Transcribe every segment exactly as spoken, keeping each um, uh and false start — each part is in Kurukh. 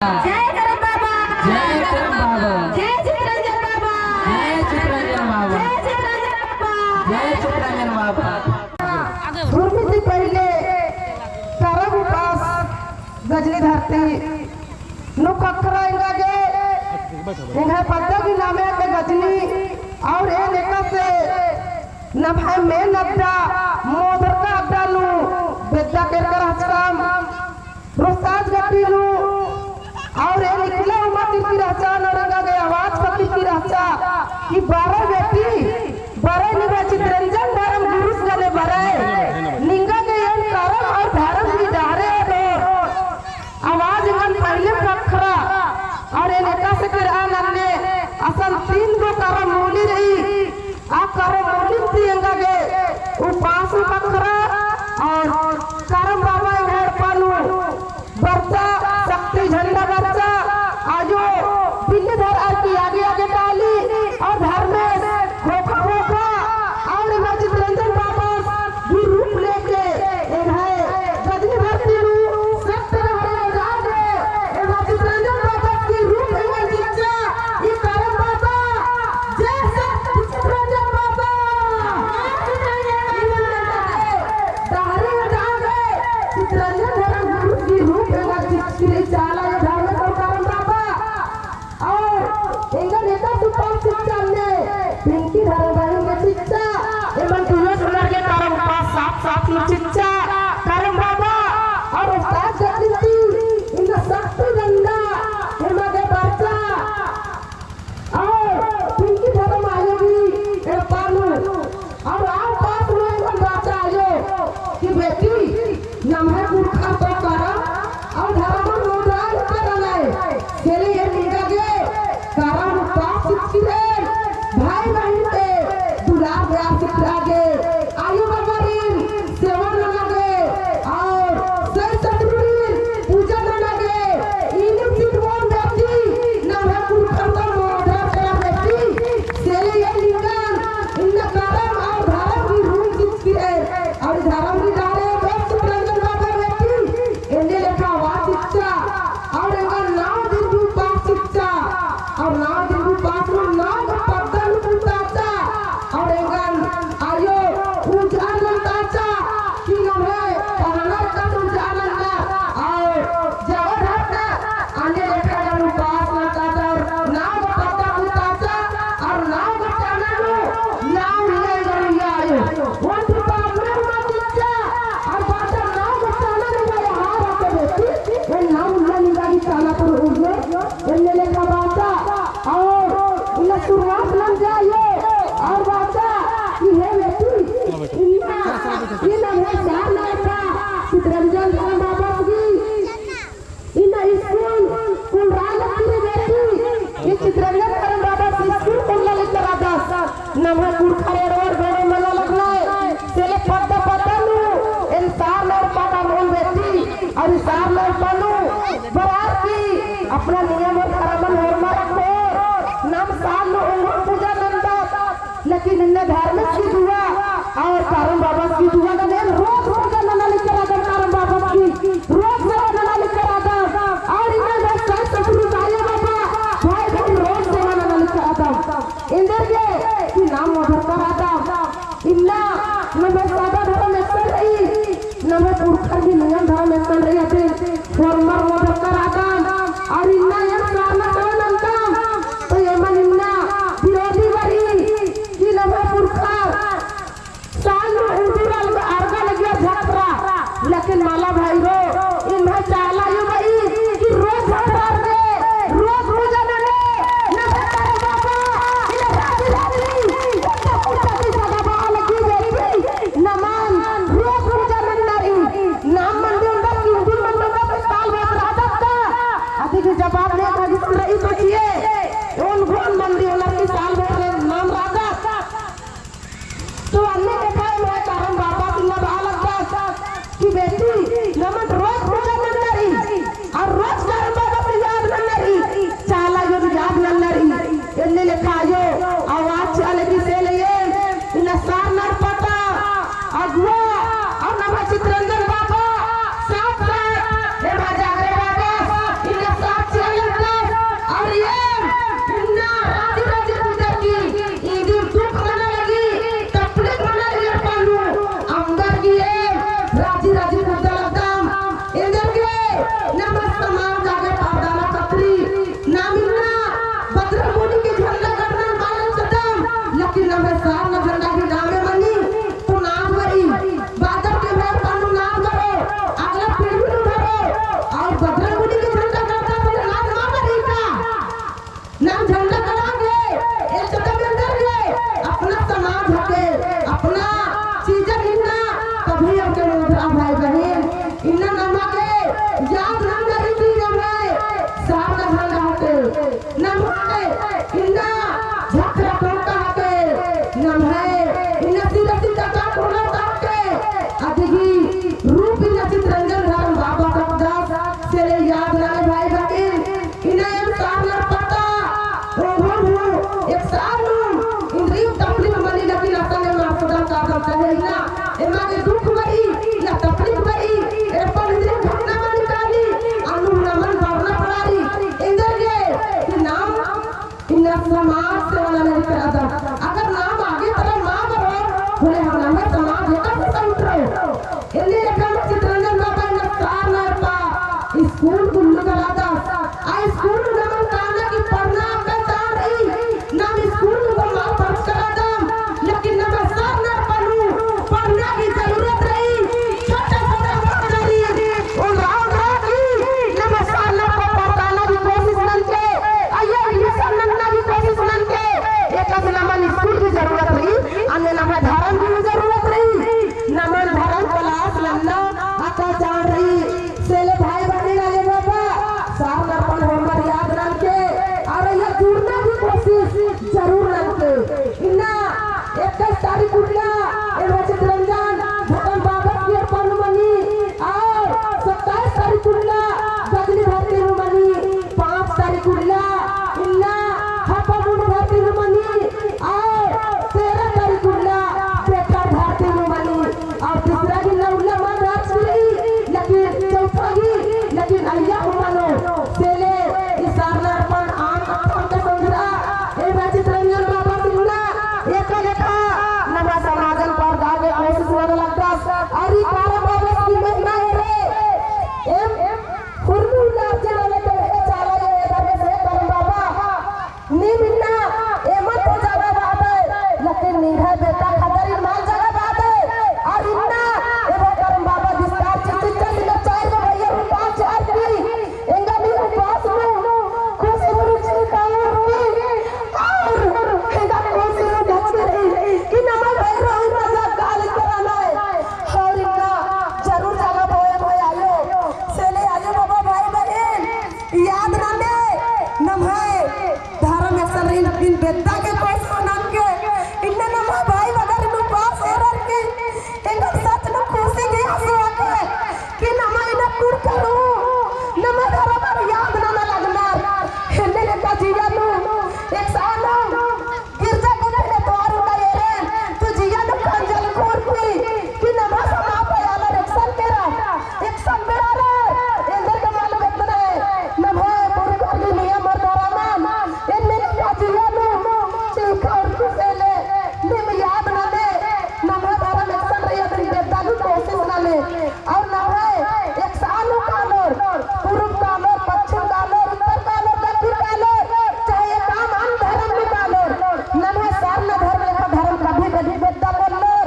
जय करम बाबा। जय करम बाबा। जय चितरंजन बाबा। जय चितरंजन बाबा। जय चितरंजन बाबा। जय चितरंजन बाबा। उर्मी ती पहिले करम उपास गजनी धरती नू ख़क्खरा एंगा गे, एंग्है पद्दा गही नामे गे गजनी, और एन एकासे नम्है main अड्डा, मोधरका अड्डा नू बेद्दा केरका रहचकम, रोहतास गट्टी नू, और एन इकला उमा तिरकी रहचा, और एंगा गे आवाज पतिरकी रहचा कि बरई बेटी, बरई निंग्है चितरंजन धरम गुरुस गने बरई, निंगा गे एन करम और धरम ही डहरे एदोर। आवाज एंगन पहिले ख़क्खरा, और एन एकासे केरा नन्ने असन तीन गो करम मूली रई, आ करम मूली ती एंगा गे उपास ख़क्खरा, और करम बाबा एंग्है एड़पा नू बरचा, शक्ति झंडा बरचा, आयो बिल्ली धरअर की आगे आगे काली, और धर्मेस खोखा खोखा, और एमा चितरंजन बाबा गही रूप लेके एंग्है गजनी धरती नू सत्य रहरे जागे, एमा चितरंजन बाबा गही रूप एंगन चिच्चा, ई करम बाबा, जय सत चितरंजन बाबा। डहरे जागे, चितरंजन धरम गुरुस गही रूप एंगन चिच्चकी रई, चाला आयो धर्मेस और करम बाबा। और एंगन एकासे उपास चिच्चा ने, पिंकी धरम बहिन गे चिच्चा, एमन दुयो झनर गे करम उपास साथ साथ नू चिच्चा, करम बाबा, और उस्ताद जतिन ती, इन्ना शक्ति डंडा, एमा गे बरचा, और पिंकी धरम आयो गही एड़पा नू, और आ उपास नू एंगन बाचा आयो कि बेटी, नम्है पुरखर तो करम और धरम मोधरा नना रई। से ले एन निंगा गे करम उपास चिच्चकी रई, भाई बहिन गे दुलार प्यार चिच्चकी रई, आयो बाबारिन सेवा नना गे और सही सतगुरुरिन पूजा नना गे, इन्ना चितवन बेटी, नम्है पुरखर तो मोधरा नना बेटी, से ले एन निंगन इन्ना करम और धरम गही रूप चिच्चकी रई, और धरम गही डहरे बस चितरंजन बाबा बेटी, एन्ने लेखा आवाज चिच्चा, और एंगन नौ दिन गही उपास चिच्चा, और नौ दिन गही उपास नू नौ गो पद्दा नू कुताचा, और एंगन आयो उजान नंताचा, कि नम्है पहनर का उजान नंता, और जवा धरता, अन्ने लेखा एंगन उपास नंताचा, और नौ गो पद्दा कुताचा, और नौ गो चाना नू, नौ उल्ला एंगन उइया आयो। ओन ती पाप ना हुआ चिच्चा, और बाचा नौ गो चाना नू आयो हार आके बेटी, ए नौ उल्ला निंगा गही चाना पर उइयो, एन्ने लेखा बाचा, और इन्ना शुरुआत नंजा आयो, और बाचा, कि हे बेटी, इन्ना, इन्ना हे सार नंता, चितरंजन धरम बाबा की, इन्ना स्कूल कुल राज की रे बेटी, ई चितरंजन धरम बाबा स्कूल कुल ला लिखा राजा। नम्है पुरखर एड़वर बेड़ो मना लगनर, से ले पद्दा पद्दा नू, एन सार नर पद्दा नू बेटी, और सार नर पनु, बरार की, अपना नियम और धरमन होरमा रखो, नाम सार नू उंगुर पूजा नंदत, लेकिन इन्ना धर्मेस की दुआ और करम बाबा की दुआ का नेम रोज पूजा नना लिखा रअदम करम बाबा की, रोज सेवा नना लिखा रअदम। और इन्ना बस सही सतगुरु साईं बाबा, भाई बहिन रोज सेवा नना लिखा रअदम। एन्देर गे कि नाम मोधरका रअदम। इन्ना नम्है सादा धरम एकसन रई, नम्है पुरखर गही नियम धरम एकसन रई, अदिन होरमर मोधरका रअदम। और इन्ना एम सारना सेवा नंदम, तो एमन इन्ना विरोधी बरई कि नम्है पुरखर साल नू उंदुर अरगा लगिया झखरा, लेकिन मला भाई रो, इन्ना चाला आयो बई कि रोज झखरा रे, रोज पूजा नने, नम्है करम बाबा, इन्ना राजी राजी, कुत्ता कुत्ता की सदा बआ लगी बेटी, नमन, रोज पूजा नन्ना रई, नाम मंदिर अंदर, हिंदू मंदिर अंदर, साल भर रअदत का, अदिगे जवाब ने भागी रई तो चिए, ओन भगवान मंदिर अंदर की साल भर नाम रअदत, तो अन्ने देखा है, मैं करम बाबा इन्ना बआ लगदस कि बेटी, नमन रोज पूजा नन्ना रई, और रोज करम बाबा से याद नन्ना रई, चाला आयो याद नन्ना रई, एन्ने लेखा आयो, आवाज चाले की से ले ये, इन्ना सारना पता, अगुआ, और नम्है चितरंजन बाबा, साथ साथ, एमा जागरे बाबा, इन्ना साथ समाज सेवा नना रई रअदम। अगर नाम आगे तरफ ना बढ़ो, होले हम नम्है समाज एकासे संटरो। एन्ने लेखा चितरंजन बाबा इन्ना सारना एड़पा स्कूल कुल्लू करादस। आ स्कूल नू नमन काना कि पढ़ना अक्कय तान रई, नाम स्कूल नू तो मल पढ़चका रअदम, लेकिन नम्है सारना एड़पा नू पढ़ना की जरूरत रई। छोटा छोटा बच्चा रई, उन राम राम की नम्है सारना एड़पा पढ़ाना की कोशिश ननके, अइय्या admission नन्ना की कोशिश ननके, एकासे नमन स्कूल की जरूरत रई, अन्ने नम्है धरम की जरूरत रई। नमन धरम class नन्ना अक्का चाड़ रई। से ले भाई बहिन आले बाबा, सारना एड़पन होरमर याद ननके, और अइय्या जुड़ना की कोशिश जरूर ननके। इन्ना इक्कीस तारीख उल्ला एम्है चितरंजन धरम बाबस की एड़पा नू मनी, और सत्ताईस तारीख उल्ला गजनी धरती नू मनी, पाँच तारीख उल्ला इन्ना हापामुंड धरती नू मनी, और तेरह तारीख उल्ला बेकार धरती नू मनी, और तीसरा गही उल्ला मल रहचकी रई, लेकिन चौथा गही, लेकिन अइय्या हूँ मनो, से ले ई सारना एड़पन आम अक्कम के संगरा, एम्है चितरंजन बाबा सिन्हा, एका लेखा नम्है समाजन परदआ गे कोशिश नना लगदस, और ई करम बाबस की महिमा एरे, एम, एम, हुरमी उल्ला अर्जी नना लगदस, चाला आयो एदर से करम बाबा, नीम इन्ना एमन तो जगह बअदय, लेकिन निंग्है बेटा खतरी मल जगह बअदय। और इन्ना एम्है करम बाबा विस्तार चिच्चका, इन्ना चार गो भैया उपास चिअर की, एंगा नीम उपास नू खुशी खुशी चिकाओर की, और एंगा खुशी नू चिअर की, कि नम्है भैया उपास काल करनय। और इन्ना जरूर जगह बओय, बओय आयो, से ले आयो बाबा भाई बहिन। याद नने, नम्है धरम एकसन रई, लेकिन बेद्दा गे कोशिश ननके, इन्ना नम्है भाई बगर नू उपास एरर की, एंगा सच नू खुशी गही आंसू आके, कि नमा इन्ना कुँड़ुख़र हूँ, नम्है धरम याद नना लगनर, एन्ने लेखा जिया नू, एकसन नू, गिरजा गुट्ठी नू एतवार उल्ला एरेन, तो जिया नू कंजल कोर की, कि नम्है समाज आलर एकसन केरा, एकसन बेड़ा रे, एन्देर के मालूम एतना है, नम्है पुरखर गही नियम और धरमन, एन्ने लेखा जिया नू, चीखा और खुशी ले, नीम याद नने, नम्है धरम एकसन रई अदिन बेद्दा गही कोशिश नने। और नम्है एकसन नू कालोर, पूरब कालोर, पच्छिम कालोर, उत्तर कालोर, दक्खिन कालोर, चाहे एकअम धरम नू कालोर, नम्है सरना धरम लेखा धरम कभी कभी बेद्दा पोल्लोर।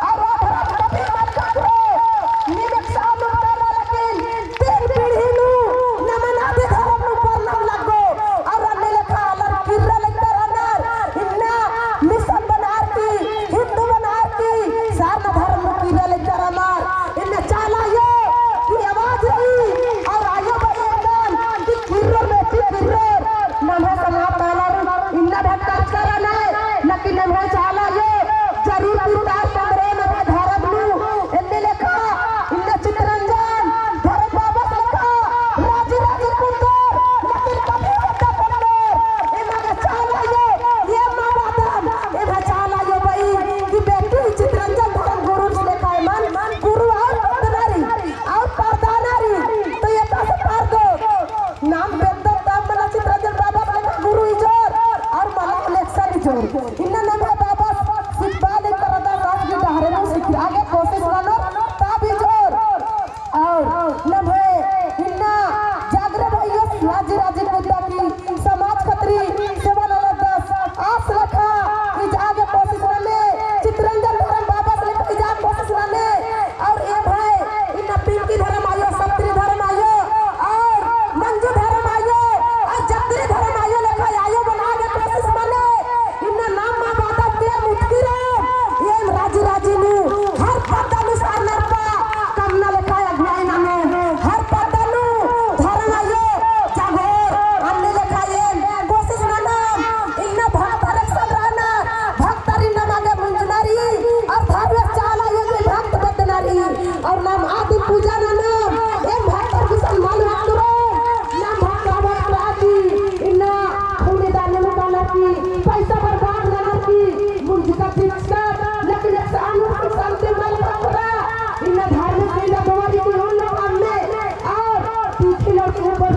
और ओ धरम कभी मत ककरो। नीम एकसन नू काला लेकिन तीन पीढ़ी नू नमन अदी धरम नू परनम लगो। और अन्ने लेखा आलर किर्रा लग्गी रअनर, इन्ना मिशन बनार की, हिन्दू बनार की, सरना धरम नू किर्रा लग्गी रअनर। इन्ना चाला आयो की आवाज रई, और आयो बई एकदम की किर्रोर बेटी किर्रोर, नम्है समाज आलर इन्ना भटकचका रअनर, लेकिन नम्है चाला आयो जरूर किर्रोर पंद्रह नम्है धरम नू, एन्ने लेखा, इन्ना चितरंजन, धरम बाबस लेखा, राजी राजी कुद्दर, लेकिन कभी बेद्दा पोल्लोर, एमा गे चाला आयो, एमा बादम, एमा चाला आयो बई, कि बेटी चितरंजन धर्म गुरुस लेखा एमन गुरु और बंदना रई, और परदना रई, तो एकासे परदो, नाम बेद्दो तब मला चितरंजन बाबस लेखा गुरु इजोर, और मला एकसन इजोर। इन्ना नम्है बाबस सिखाबआ ले परदा सास की डहरे नू सिखाबआ गे कोशिश ननोर, तब इजोर। और नम्है इन्ना जागरे भइयो राजी राजी कुद्दा की समाज खतरी सेवा ननोर दस आस लेखा इजआ गे कोशिश नने, चितरंजन धर्म बाबस लेखा इजआ गे कोशिश नने। और ए भाई, इन्ना पिंकी धर्म आयो, सत्री धर्म आयो, और मंजू धर्म आयो, और जत्री धर्म आयो लेखा आयो बना गे कोशिश नने। इन्ना नाम मा बादत के मुटकी रे, एम राजी राजी नू, हर पद्दा नू सरना एड़पा, कमना लेखा अगुवाई ननोम, हर पद्दा नू धर्म आयो, जागोर, अन्ने लेखा एम कोशिश ननोम, इन्ना भक्तर एकसन रअनर, भक्तर इन्ना मा गे मुंजना रई, और धर्मेस चाला आयो गे भक्त बेद्दना रई, और नाम आदि पूजा ननोम, एम भक्तर गुसन मल हतरोम, नाम भक्तर भक्तर आदि, इन्ना खूनी दान नू कालर की, पैसा बर्बाद ननर की, मुंजका फिक्सर, लेकिन एकसन नू शांति मल पकड़ा, इन्ना धार्मिक इन्ना दुआरी की उन लोग हमने, और तीखी लड़की ऊपर